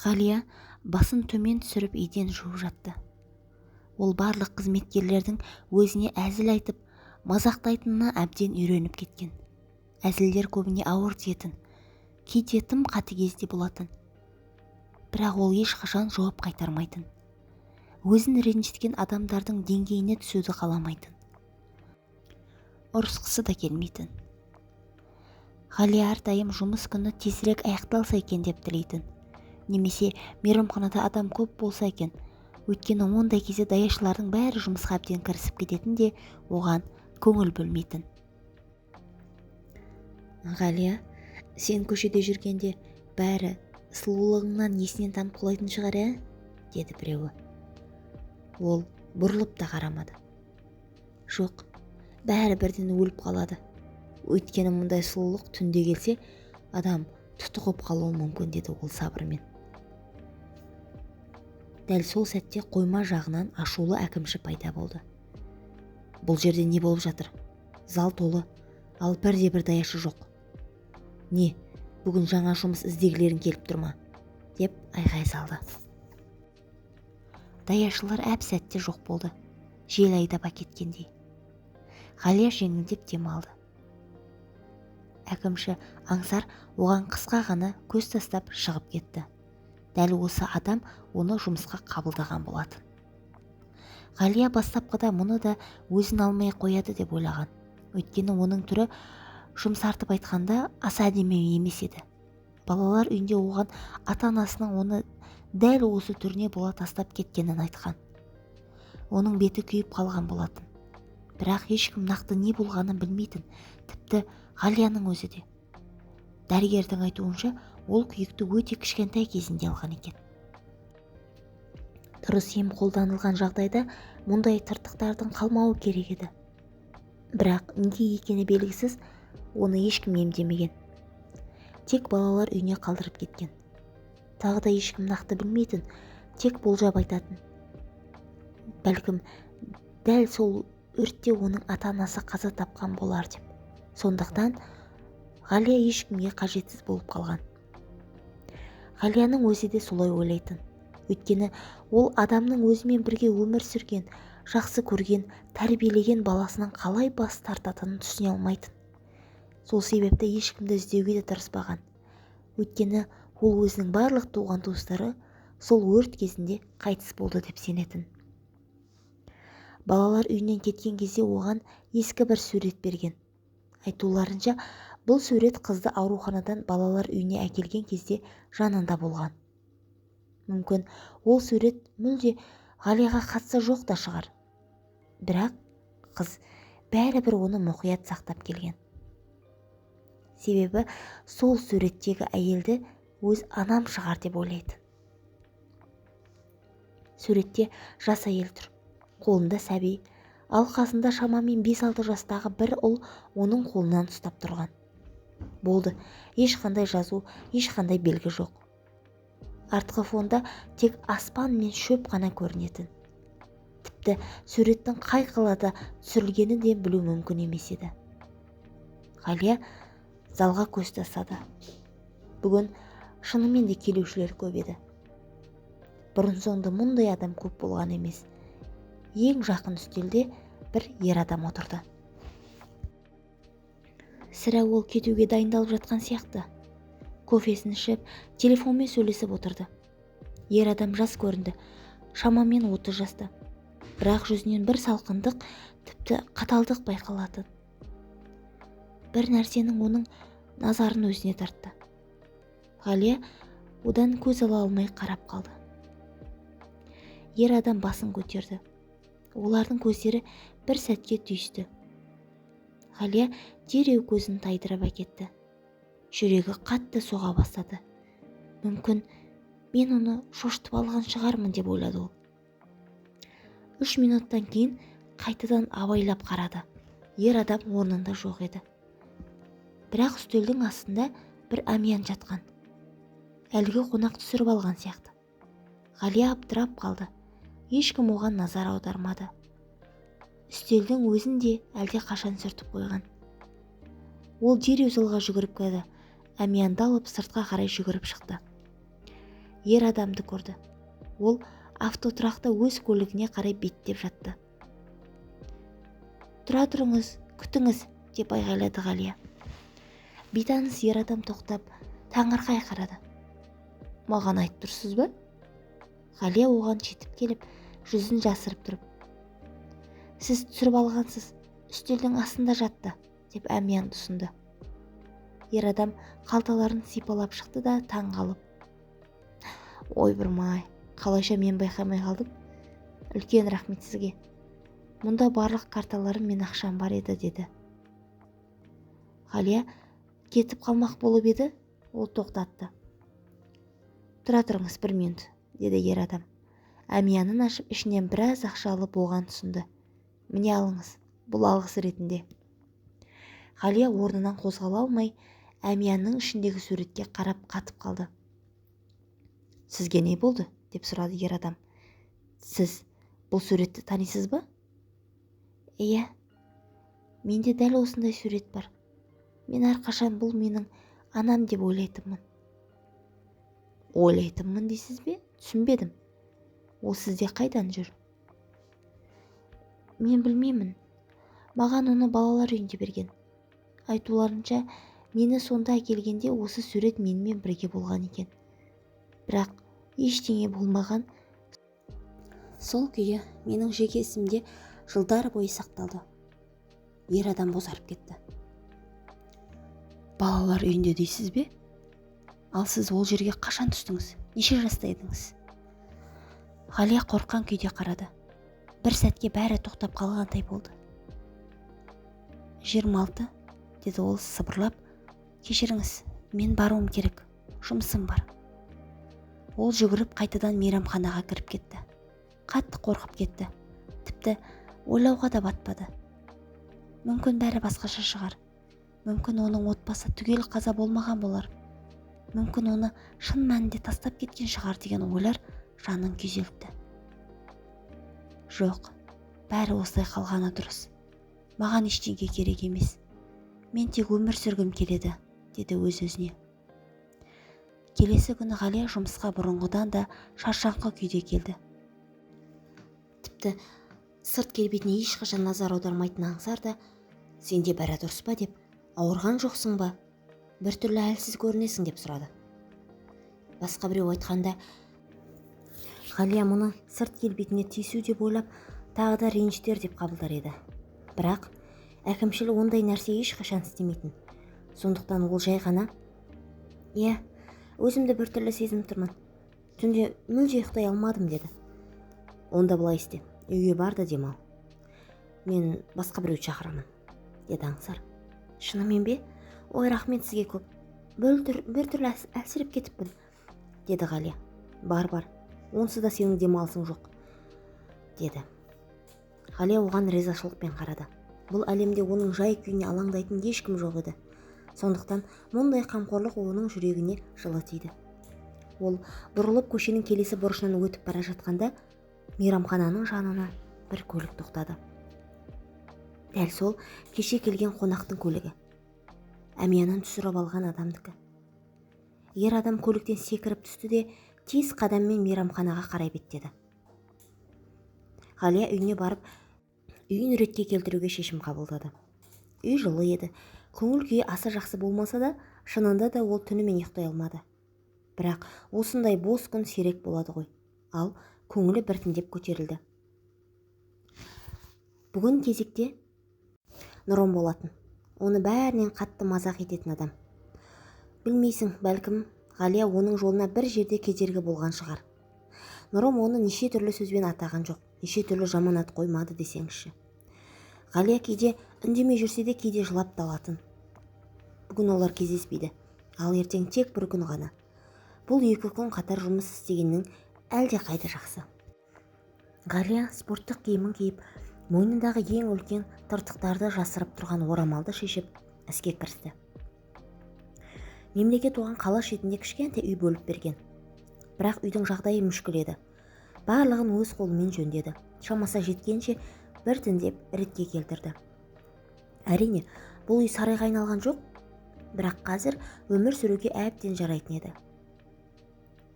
Ғалия басын төмен түсіріп еден жуып жатты. Ол барлық қызметкерлердің өзіне әзіл айтып, мазақтайтынына әбден үйреніп кеткен. Әзілдер көбіне ауыр тиетін, кейде тым қатыгез де болатын. Бірақ ол ешқашан жауап қайтармайтын. Өзін ренжіткен адамдардың деңгейіне түсуді қаламайтын. Ұрысқысы да келмейтін. Ғалия әрдайым жұмыс күні тезірек аяқталса екен деп тілейтін. Немесе мейрамханада адам көп болса екен. Өйткені ондай кезде даяшылардың бәрі жұмысқа әбден кірісіп кететін де, оған көңіл бөлмейтін. Ғалия, сен көшеде жүргенде бәрі сұлулығыңнан есінен танып құлайтын шығар, ә? Деді біреуі. Ол бұрылып та қарамады. Жоқ, бәрі бірден өліп қалады. Өйткені мұндай сұлулық түнде келсе, адам тұтығып қалуы мүмкін, деді ол сабырмен. Дәл сол сәтте қойма жағынан ашулы әкімші пайда болды. Бұл жерде не болып жатыр? Зал толы, ал бірде-бір даяшы жоқ. Не, бүгін жаңа жұмыс іздегілерің келіп тұр ма? Деп айғай салды. Даяшылар әп-сәтте жоқ болды. Жел айдап әкеткендей. Ғалия жеңілдеп дем алды. Әкімші Аңсар оған қысқа ғана көз тастап шығып кетті. Дәл осы адам оны жұмысқа қабылдаған болатын. Ғалия бастапқыда мұны да өзін алмай қояды деп ойлаған. Өйткені оның түрі, жұмсартып айтқанда, аса әдемі емес еді. Балалар үйінде оған ата-анасының оны дәл осы түріне бола тастап кеткенін айтқан. Оның беті күйіп қалған болатын. Бірақ ешкім нақты не болғанын білмейтін, тіпті Ғалияның өзі де. Дәрігердің айтуынша, ол күйікті өте кішкентай кезінде алған екен. Дұрыс ем қолданылған жағдайда мұндай тыртықтардың қалмауы керек еді. Бірақ неге екені белгісіз, оны ешкім емдемеген. Тек балалар үйіне қалдырып кеткен. Тағы да ешкім нақты білмейтін, тек болжап айтатын. Бәлкім, дәл сол өртте оның ата-анасы қаза тапқан болар деп. Сондықтан Ғалия ешкімге қажетсіз болып қалған. Ғалияның өзі де солай ойлайтын. Өйткені ол адамның өзімен бірге өмір сүрген, жақсы көрген, тәрбиелеген баласынан қалай бас тартатынын түсіне алмайтын. Сол себепті ешкімді іздеуге де тырыспаған. Өйткені ол өзінің барлық туған-туыстары сол өрт кезінде қайтыс болды деп сенетін. Балалар үйінен кеткен кезде оған ескі бір сурет берген. Айтуларынша, бұл сурет қызды ауруханадан балалар үйіне әкелген кезде жанында болған. Мүмкін, ол сурет мүлде Ғалияға қатысы жоқ та шығар. Бірақ қыз бәрібір оны мұқият сақтап келген. Себебі сол суреттегі әйелді өз анам шығар деп ойлайтын. Суретте жас әйел тұр. Қолында сәби, ал қасында шамамен 5-6 жастағы бір ұл оның қолынан ұстап тұрған. Болды, ешқандай жазу, ешқандай белгі жоқ. Артқы фонда тек аспан мен шөп қана көрінетін. Тіпті суреттің қай қалада түсірілгенін де білу мүмкін емес еді. Ғалия залға көз тастады. Бүгін шынымен де келушілер көп еді. Бұрын-соңды мұндай адам көп болған емес. Ең жақын үстелде бір ер адам отырды. Сірә ол кетуге дайындалып жатқан сияқты. Кофесін ішіп, телефонмен сөйлесіп отырды. Ер адам жас көрінді, шамамен 30 жаста. Бірақ жүзінен бір салқындық, тіпті қаталдық байқалатын. Бір нәрсенің оның назарын өзіне тартты. Ғалия одан көз ала алмай қарап қалды. Ер адам басын көтерді. Олардың көздері бір сәтке түйісті. Ғалия дереу көзін тайдырып әкетті. Жүрегі қатты соға бастады. Мүмкін, мен оны шошытып алған шығармын деп ойлады ол. 3 минуттан кейін қайтадан абайлап қарады. Ер адам орнында жоқ еді. Бірақ үстелдің астында бір әмиян жатқан. Әлгі қонақ түсіріп алған сияқты. Ғалия абдырап қалды. Ешкім оған назар аудармады. Үстелдің өзін де әлде қашан сүртіп қойған. Ол дереу залға жүгіріп кірді. Әмиянды алып сыртқа қарай жүгіріп шықты. Ер адамды көрді. Ол автотұрақта өз көлігіне қарай беттеп жатты. Тұра тұрыңыз, күтіңіз, деп айғайлады Ғалия. Бейтаныс ер адам тоқтап, таңырқай қарады. Маған айтып тұрсыз ба? Ғалия оған жетіп келіп, жүзін жасырып тұрып. Сіз түсіріп алғансыз, үстелдің астында жатты, деп әмиянды ұсынды. Ер адам қалталарын сипалап шықты да таң қалып. Ойбырмай, қалайша мен байқамай қалдым? Үлкен рахмет сізге. Мұнда барлық карталарым мен ақшам бар еді, деді. Ғалия кетіп қалмақ болып еді, ол тоқтатты. Тұра тұрыңыз бір минут, деді ер адам. Әмиянын ашып, ішінен біраз ақша алып оған ұсынды. Міне алыңыз, бұл алғыс ретінде. Ғалия орнынан қозғала алмай, әмиянның ішіндегі суретке қарап қатып қалды. Сізге не болды? Деп сұрады ер адам. Сіз бұл суретті танисыз ба? Иә, менде дәл осындай сурет бар. Мен әрқашан бұл менің анам деп ойлайтынмын. Ойлайтынмын дейсіз бе? Түсінбедім. Ол сізде қайдан жүр? Мен білмеймін. Маған оны балалар үйінде берген. Айтуларынша, мені сонда әкелгенде осы сурет менімен бірге болған екен. Бірақ ештеңе болмаған. Сол күйі менің жеке ісімде жылдар бойы сақталды. Ер адам бозарып кетті. Балалар үйінде дейсіз бе? Ал сіз ол жерге қашан түстіңіз? Неше жаста едіңіз? Ғалия қорыққан күйде қарады. Бір сәтке бәрі тоқтап қалғандай болды. 26, деді ол сыбырлап. Кешіріңіз, мен баруым керек, жұмысым бар. Ол жүгіріп қайтадан мейрамханаға кіріп кетті. Қатты қорқып кетті. Тіпті ойлауға да батпады. Мүмкін бәрі басқаша шығар. Мүмкін оның отбасы түгел қаза болмаған болар. Мүмкін оны шын мәнінде тастап кеткен шығар деген ойлар жанын күйзелтті. Жоқ, бәрі осылай қалғаны дұрыс. Маған ештеңе керек емес. Мен тек өмір сүргім келеді, деді өз-өзіне. Келесі күні Ғалия жұмысқа бұрынғыдан да шаршаңқы күйде келді. Тіпті сырт келбетіне ешқашан назар аудармайтын Аңсар да, сенде бәрі дұрыс па деп, ауырған жоқсың ба? Біртүрлі әлсіз көрінесің деп сұрады. Басқа біреу айтқанда, Ғалия мұны сырт келбетіне тиісу деп ойлап, тағы да ренжітер деп қабылдар еді. Бірақ әкімшіл ондай нәрсе ешқашан істемейтін. Сондықтан ол жай ғана, иә, өзімді біртүрлі сезініп тұрмын. Түнде мүлде ұйықтай алмадым, деді. Онда былай істе, үйге бар да демал. Мен басқа біреуді шақырамын, деді Аңсар. Шынымен бе? Ой, рахмет сізге көп. Біртүрлі әлсіреп кетіппін, деді Ғалия. Бар, бар, онсыз да сенің демалысың жоқ, деді. Ғалия оған ризашылықпен қарады. Бұл әлемде оның жай күйіне алаңдайтын ешкім жоқ еді. Сондықтан мұндай қамқорлық оның жүрегіне жылы тиді. Ол бұрылып көшенің келесі бұрышынан өтіп бара жатқанда мейрамхананың жанына бір көлік тоқтады. Дәл сол кеше келген қонақтың көлігі. Әмиянын түсіріп алған адамдікі. Ер адам көліктен секіріп түсті де тез қадаммен мейрамханаға қарай беттеді. Ғалия үйіне барып, үйін ретке келтіруге шешім қабылдады. Үй жылы еді. Көңіл күйі аса жақсы болмаса да, шынында да ол түнімен ұйықтай алмады. Бірақ осындай бос күн сирек болады ғой. Ал көңілі біртіндеп көтерілді. Бүгін кезекте Нұрым болатын. Оны бәрінен қатты мазақ ететін адам. Білмейсің, бәлкім Ғалия оның жолына бір жерде кедергі болған шығар. Нұрым оны неше түрлі сөзбен атаған жоқ, неше түрлі жаман ат қоймады десеңізші. Ғалия кейде үндемей жүрсе де, кейде жылап та алатын. Бүгін олар кездеспейді, ал ертең тек бір күн ғана. Бұл екі күн қатар жұмыс істегеннің әлде қайда жақсы. Ғалия спорттық киімін киіп, мойнындағы ең үлкен тыртықтарды жасырып тұрған орамалды шешіп, іске кірісті. Мемлекет оған қала шетінде кішкентай үй бөліп берген. Бірақ үйдің жағдайы мүшкіл еді. Барлығын өз қолымен жөндеді. Шамасы жеткенше біртіндеп ретке келтірді. Әрине, бұл үй сарайға айналған жоқ, бірақ қазір өмір сүруге әбден жарайтын еді.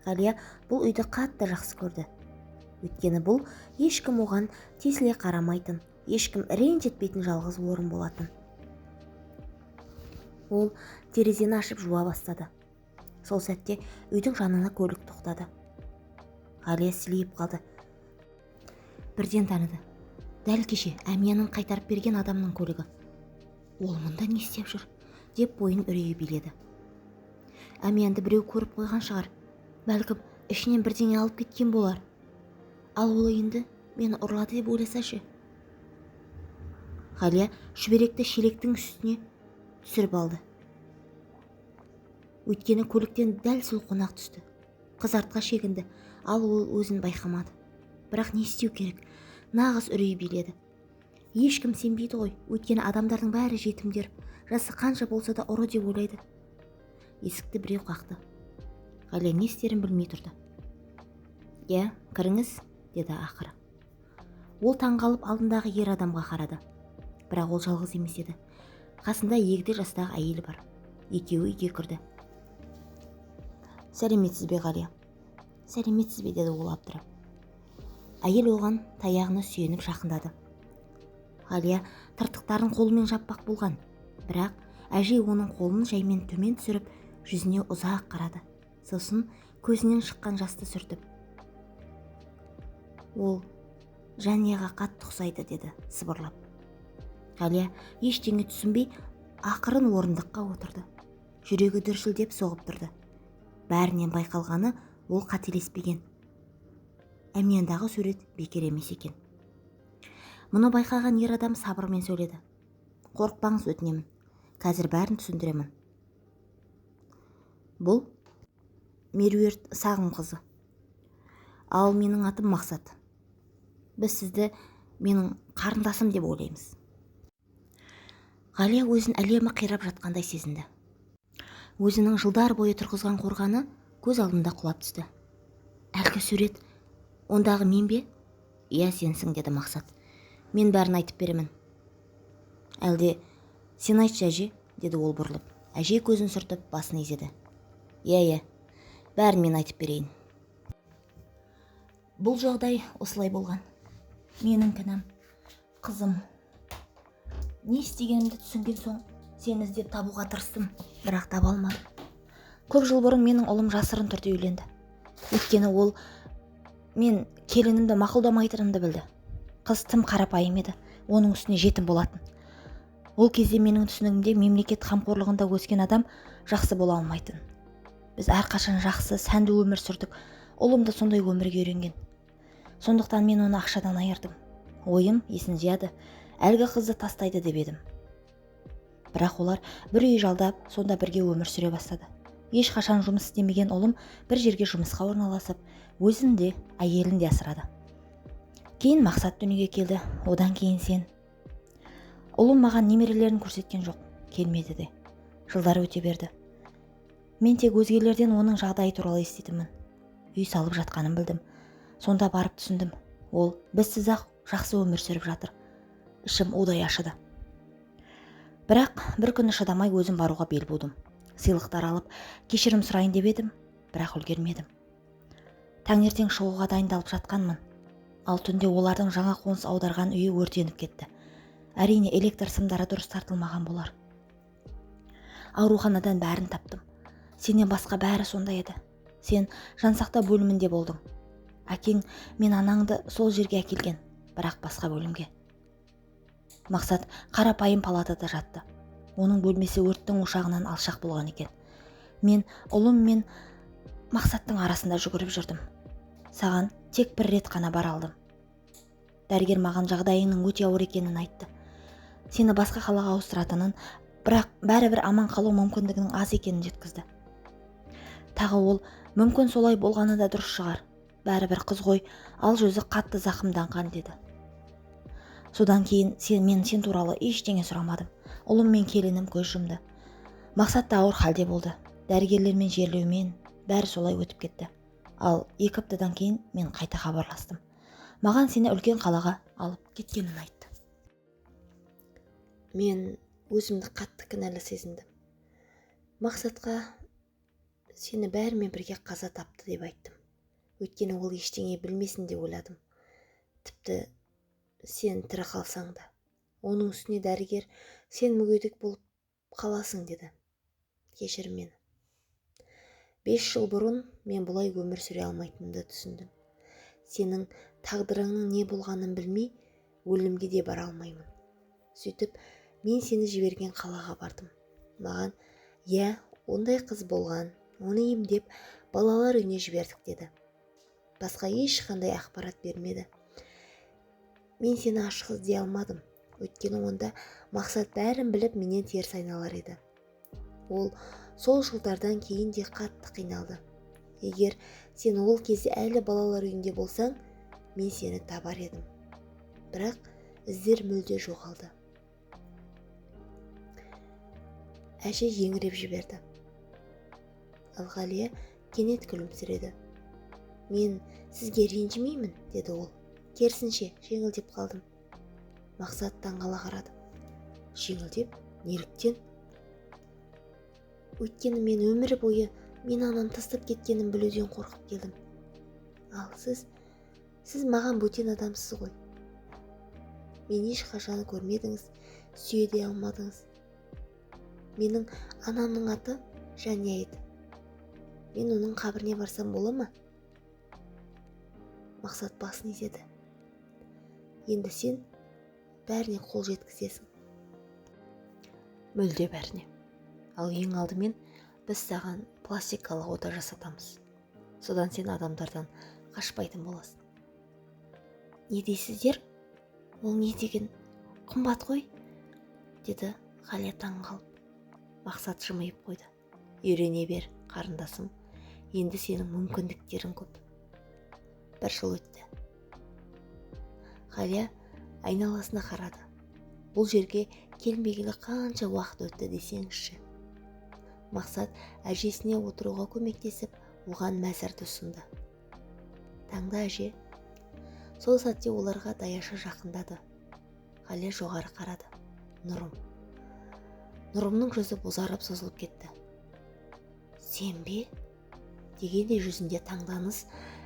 Ғалия бұл үйді қатты жақсы көрді. Өйткені бұл ешкім оған тесіле қарамайтын, ешкім ренжітпейтін жалғыз орын болатын. Ол терезені ашып жуа бастады. Сол сәтте үйдің жанына көлік тоқтады. Ғалия сілейіп қалды. Бірден таныды. Дәл кеше әмиянын қайтарып берген адамның көлігі. Ол мұнда не істеп жүр деп бойын үрейі биледі. Әмиянды біреу көріп қойған шығар. Бәлкім, ішінен бірдеңе алып кеткен болар. Ал ол енді мені ұрлады деп ойласа ше? Ғалия шүберекті шелектің үстіне түсіріп алды. Өйткені көліктен дәл сол қонақ түсті. Қыз артқа шегінді, ал ол өзін байқамады. Бірақ не істеу керек? Нағыз үрей биледі. Ешкім сенбейді ғой, өйткені адамдардың бәрі жетімдер. Жасы қанша болса да ұры деп ойлайды. Есікті біреу қақты. Ғалия не істерін білмей тұрды. «Иә, кіріңіз», деді ақыры. Ол таңғалып алдындағы ер адамға қарады. Бірақ ол жалғыз емес еді. Қасында егде жастағы әйелі бар. Екеуі үйге кірді. «Сәлеметсіз бе, Ғалия?» «Сәлеметсіз бе», деді ол абдырап. Әйел оған таяғына сүйеніп жақындады. Ғалия тыртықтарын қолымен жаппақ болған. Бірақ әжей оның қолын жаймен төмен түсіріп, жүзіне ұзақ қарады. Сосын көзінен шыққан жасты сүртіп. «Ол Жанияға қатты ұқсайды», деді сыбырлап. Ғалия ештеңе түсінбей ақырын орындыққа отырды. Жүрегі дүрсілдеп соғып тұрды. Бәрінен байқалғаны, ол қателеспеген. Әмияндағы сурет бекер емес екен. Мұны байқаған ер адам сабырмен сөйледі. «Қорықпаңыз, өтінемін. Қазір бәрін түсіндіремін. Бұл Меруерт Сағымқызы. Ал менің атым Мақсат. Біз сізді менің қарындасым деп ойлаймыз». Ғалия өзін әлемі қирап жатқандай сезінді. Өзінің жылдар бойы тұрғызған қорғаны көз алдында құлап түсті. «Әлгі сурет, ондағы мен бе?» «Иә, сенсің», деді Мақсат. «Мен бәрін айтып беремін». «Әлде сен айтшы, әже», деді ол бұрылып. Әже көзін сүртіп, басын изеді. «Иә, иә, бәрін мен айтып берейін. Бұл жағдай осылай болған. Менің кінәм, қызым. Не істегенімді түсінген соң сені іздеп табуға тырыстым, бірақ таба алмадым. Көп жыл бұрын менің ұлым жасырын түрде үйленді. Өйткені ол мен келінімді мақұлдамайтынымды білді. Қыз тым қарапайым еді, оның үстіне жетім болатын. Ол кезде менің түсінігімде мемлекет қамқорлығында өскен адам жақсы бола алмайтын. Біз әрқашан жақсы, сәнді өмір сүрдік. Ұлым да сондай өмірге үйренген. Сондықтан мен оны ақшадан айырдым. Ойым есін жияды, әлгі қызды тастайды деп едім. Бірақ олар бір үй жалдап, сонда бірге өмір сүре бастады. Ешқашан жұмыс істемеген ұлым бір жерге жұмысқа орналасып, өзін де, әйелін де асырады. Кейін Мақсат дүниеге келді, одан кейін сен. Ұлым маған немерелерін көрсеткен жоқ, келмеді де. Жылдар өте берді. Мен тек өзгелерден оның жағдайы туралы еститінмін. Үй салып жатқанын білдім. Сонда барып түсіндім. Ол бізсіз-ақ жақсы өмір сүріп жатыр. Ішім удай ашыды. Бірақ бір күні шыдамай өзім баруға бел будым. Сыйлықтар алып, кешірім сұрайын деп едім, бірақ үлгермедім. Таңертең шығуға дайындалып жатқанмын. Ал түнде олардың жаңа қоныс аударған үйі өртеніп кетті. Әрине, электр сымдары дұрыс тартылмаған болар. Ауруханадан бәрін таптым. Сенен басқа бәрі сонда еді. Сен жансақтау бөлімінде болдың. Әкең мен анаңды сол жерге әкелген, бірақ басқа бөлімге. Мақсат қарапайым палатада жатты. Оның бөлмесі өрттің ошағынан алшақ болған екен. Мен ұлым мен Мақсаттың арасында жүгіріп жүрдім. Саған тек бір рет қана бара алдым. Дәрігер маған жағдайыңның өте ауыр екенін айтты. Сені басқа қалаға ауыстыратынын, бірақ бәрібір аман қалу мүмкіндігінің аз екенін жеткізді. Тағы ол, мүмкін солай болғаны да дұрыс шығар. Бәрібір қыз ғой, ал жүзі қатты зақымданған деді. Содан кейін мен сен туралы ештеңе сұрамадым. Ұлым мен келінім көз жұмды. Мақсат та ауыр халде болды. Дәрігерлермен жерлеумен бәрі солай өтіп кетті. Ал 2 аптадан кейін мен қайта хабарластым. Маған сені үлкен қалаға алып кеткенін айтты. Мен өзімді қатты кінәлі сезіндім. Мақсатқа Сені бәрімен бірге қаза тапты деп айттым. Өйткені ол ештеңе білмесін деп ойладым. Тіпті сен тірі қалсаң да. Оның үстіне дәрігер сен мүгедек болып қаласың деді. Кешір мені. 5 жыл бұрын мен бұлай өмір сүре алмайтынымды түсіндім. Сенің тағдырыңның не болғанын білмей, өлімге де бара алмаймын. Сөйтіп, мен сені жіберген қалаға бардым. Маған, иә, ондай қыз болған, оны емдеп, балалар үйіне жібердік деді. Басқа ешқандай ақпарат бермеді. Мен сені ашық іздей алмадым. Өйткені онда Мақсат бәрін біліп, менен теріс айналар еді. Ол сол жылдардан кейін де қатты қиналды. Егер сен ол кезде әлі балалар үйінде болсаң, мен сені табар едім. Бірақ іздер мүлде жоғалды. Әже еңіреп жіберді. Ал Ғалия кенет күлімсіреді. Мен сізге ренжімеймін, деді ол. Керісінше, жеңілдеп қалдым. Мақсат таңғала қарады. Жеңілдеп? Неліктен? Өйткені мен өмір бойы мен анам тастап кеткенін білуден қорқып келдім. Ал сіз маған бөтен адамсыз ғой. Мен ешқашан көрмедіңіз, сүйе де алмадыңыз. Менің анамның аты Жәния еді. Мен оның қабіріне барсам бола ма? Мақсат басын изеді. Енді сен бәріне қол жеткізесің. Мүлде бәріне. Ал ең алдымен біз саған пластикалық ота жасатамыз. Содан сен адамдардан қашпайтын боласың. Не дейсіздер? Ол не деген қымбат қой, деді Ғалия таңғалып. Мақсат жымиып қойды. Үйрене бер, қарындасым. Енді сенің мүмкіндіктерің көп. 1 жыл өтті. Ғалия айналасына қарады. Бұл жерге келмегелі қанша уақыт өтті десеңізші. Мақсат әжесіне отыруға көмектесіп, оған мәзірді ұсынды. Таңда әже. Сол сәтте оларға даяшы жақындады. Ғалия жоғары қарады. Нұрым. Нұрымның жүзі бозарып созылып кетті. Сен бе? Дегендей жүзінде таңданыс,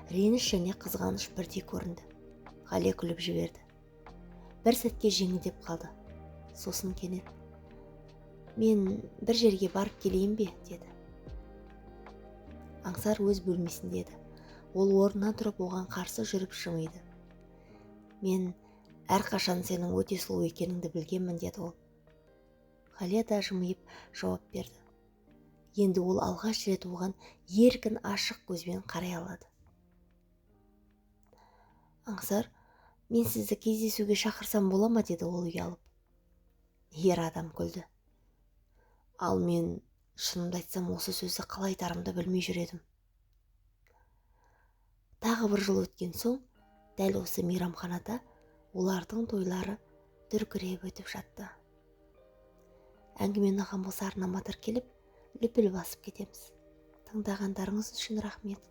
реніш және қызғаныш бірдей көрінді. Ғалия күліп жіберді. Бір сәтке жеңілдеп қалды. Сосын кенет, мен бір жерге барып келейін бе, деді. Аңсар өз бөлмесінде еді. Ол орнынан тұрып оған қарсы жүріп жымиды. Мен әрқашан сенің өте сұлу екеніңді білгенмін, деді ол. Ғалия да жымиып жауап берді. Енді ол алғаш рет оған еркін ашық көзбен қарай алады. Аңсар, мен сізді кездесуге шақырсам бола ма, деді ол ұялып. Ер адам күлді. Ал мен шынымды айтсам, осы сөзді қалай айтарымды білмей жүр едім. Тағы 1 жыл өткен соң, дәл осы мейрамханада олардың тойлары дүркіреп өтіп жатты. Әңгіме ұнаған болса, арнама тіркеліп, лүпіл басып кетеміз. Тыңдағандарыңыз үшін рахмет.